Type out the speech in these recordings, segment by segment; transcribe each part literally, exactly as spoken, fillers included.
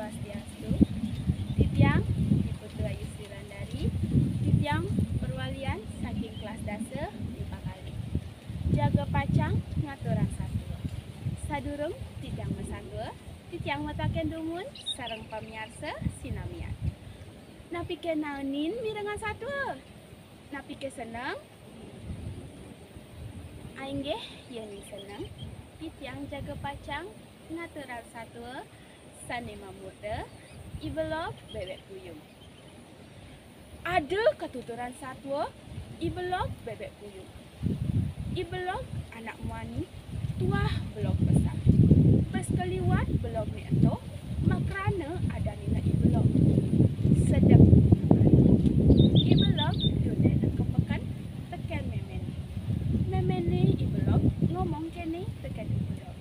Swastiastu. Titiang Iputu Ayu Sri Randari, titiang perwalian saking kelas dasa MIPA kalih. Jaga pacang ngaturang satua. Sadurung titiang masatua, titiang mataken dumun sareng pamiarsa sinamian. Napiké naenin mirengang satua? Napiké seneng? Ainggih, yén seneng, titiang jaga pacang ngaturang satua sané mamurda I Belog Bébék Puyung. Ada katuturan satua I Belog Bébék Puyung. I Belog anak muani, tuah belog besar. Bes kaliwat belogné ento, makrana adanina I Belog. Sedek I Belog tundéna ka peken tekén méméné. Méméné I Belog ngomong kéné tekén I Belog.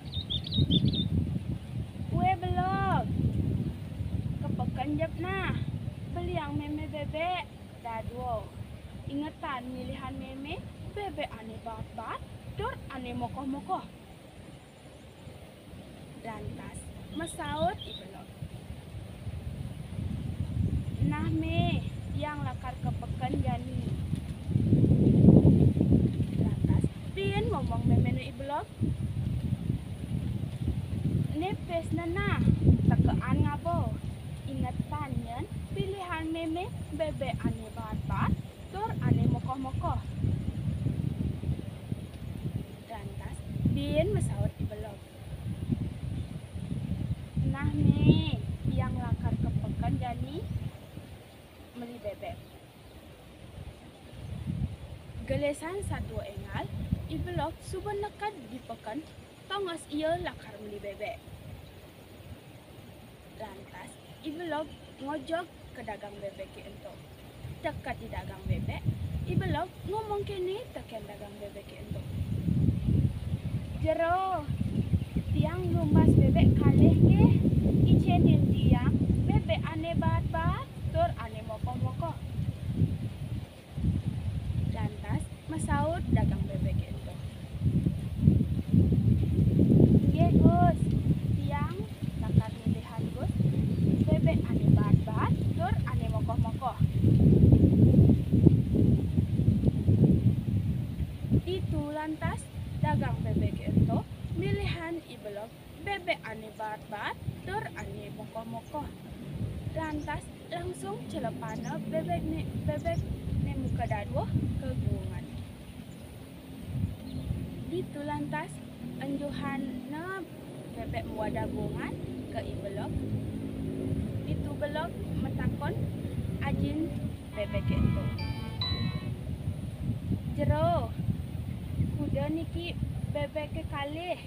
"Wé Belog, ka peken jep nah, beliang mémé bébék dadua. Ingetang milihan mémé bébék ané baat-baat tur ané mokoh-mokoh." Lantas masaut I Belog, "Nah Mé, tiang lakar ka peken jani." Lantas buin ngomong méméné I Belog, "Nipis nah, tekeang ngaba. Ingetang yén pilihan mémé bébék ané baat-baat tur ané mokoh-mokoh." Lantas buin masaut I Belog, "Nah Mé, tiang lakar ka peken jani meli bébék." Gelisan satua énggal, I Belog suba neked di peken, tongos ia lakar meli bébék. Lantas I Belog ngojog ka dagang bébéké ento. Teked di dagang bébék, I Belog ngomong kéné tekén dagang bébéké ento, "Jero, tiang numbas bébék kalih nggih. Icénin tiang bébék ané baat-baat tur ané mokoh-mokoh." Lantas masaut dagang bébék ento, "Nggih Gus, tiang lakar milihan Gus bébék ané baat-baat tur ané mokoh-mokoh." Ditu lantas dagang bébék ento milihan I Belog bébék ané baat-baat tur ané mokoh-mokoh. Lantas langsung celepana bébékné, bébékné muka dadua ka guungan. Ditu lantas enjuhana bébék muka dadua ka I Belog. Ditu Belog matakon ajin bébéké ento, "Jero, kuda niki bébéké kalih?"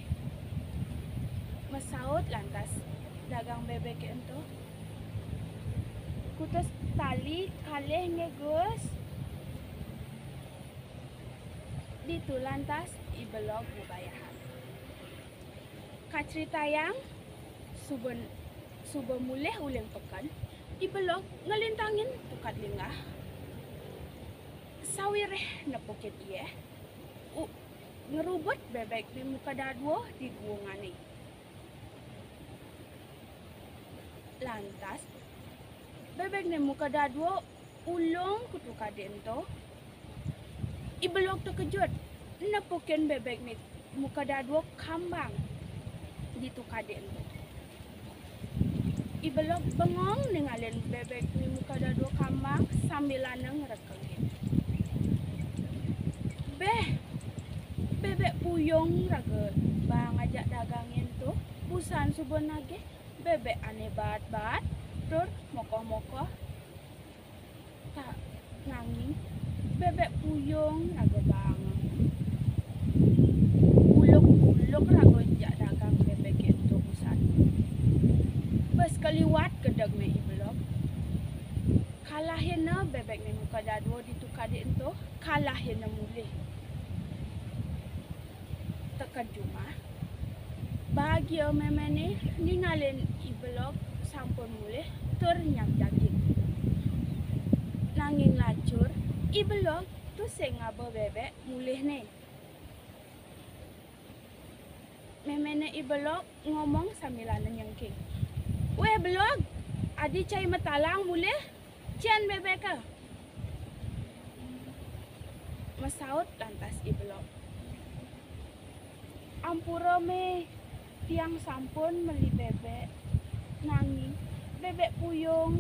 Masaut lantas dagang bébéké ento, "Kutus tali kalih nggih Gus." Ditu lantas I Belog mabayahang. Kacritayang, suba, suba mulih uling peken, I Belog nglintangin tukad linggah. Sawiréh nepukin iéh, u-, ngrubut bébékné muka dadua di guungané. Lantas bébékné muka dadua ulung ka tukadé ento. I Belog takejut nepukin bébékné muka dadua kambang di tukadé ento. I Belog bengong ningalin bébékné muka dadua kambang sambilana ngrekengin. "Béh, bébék puyung raga baang ajak dagangé ento, busan suba nagih bébék ané baat-baat tur mokoh-mokoh. Ta-, nanging bébék puyung raga baang. Uluk-uluk raga jak dagang bébék ento busan." Bes kaliwat gedegné I Belog. Kalahina bébékné muka dadua di tukadé ento, kalahina mulih. Teked jumah, bagia méméné ningalin I Belog sampun mulih tur nyabdagin. Nanging lacur, I Belog tusing ngaba bébék mulihné. Méméné I Belog ngomong sambilana nyengking, "Wéh Belog, adi cai matalang mulih, cén bébéka?" Masaut lantas I Belog, "Ampura, Mé, tiang sampun meli bébék. Nanging bébék puyung,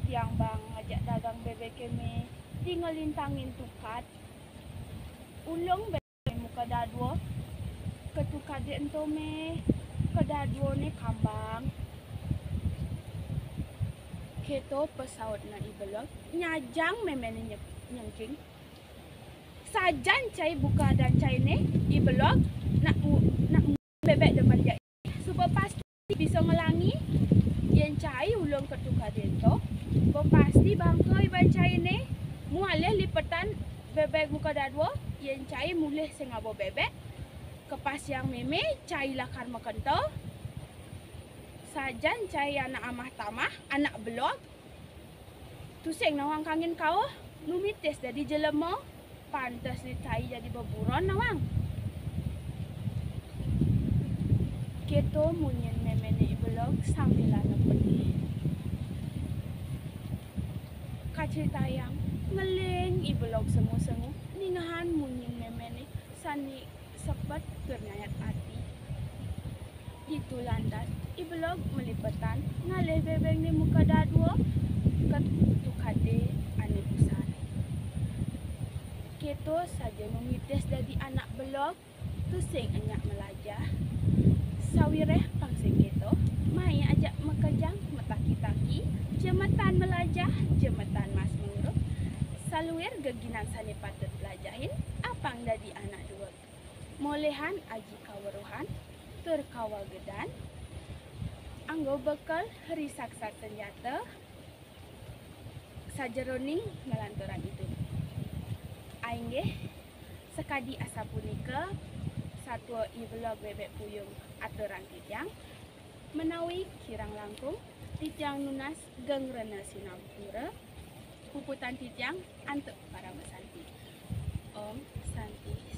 tiang baang ngajak dagang bébéké, Mé, di ngalintangin tukad. Ulung bébék muka dadua, ka tukadé ento, Mé, ka daduané kambang." Kéto pasautna I Belog, nyajang méméné nyek-, nyengking. "Sajan cai buka dan cainé, I Belog, nak mu-, nak mu-, bébék demen ja, suba pasti bisa ngelangi. Yén cai ulung ka tukadé ento, ba pasti bangka iban cainé. Mu alih lipetan bébék muka dadua, yén cai mulih sing ngaba bébék, ka pasiang mémé cai lakar makenta. Sajan cai anak amah tamah, anak Belog. Tusing nawang kangin kauh, nu mitis dadi jelema, pantes né cai dadi beburon nawang." Kéto munyin méméné I Belog sambilanga pedih. Kacritayang, ngeling I Belog sengu-sengu, ningehang munyin méméné sané sepet tur nyayat ati. Ditu lantas I Belog malipetan ngalih bébékné muka dadua ka tukadé ané busan. Kéto saja nu mitis dadi anak Belog, tusing nyak malajah. Sawiréh pang sing kéto, mai ajak makejang mataki-taki, jemetan malajah, jemetan mas mangrup. Saluir geginan sané patut pelajahin, apang dadi anak duég. Molihan aji kaweruhan tur kawagedan, anggo bekel risaksa senjata sajeroning nglanturang idup. Inggih, sakadi asapunika satua I Belog Bébék Puyung aturang titiang, menawi kirang langkung titiang nunas geng rena sinampura, puputang titiang antuk paramasanti. Om Santi.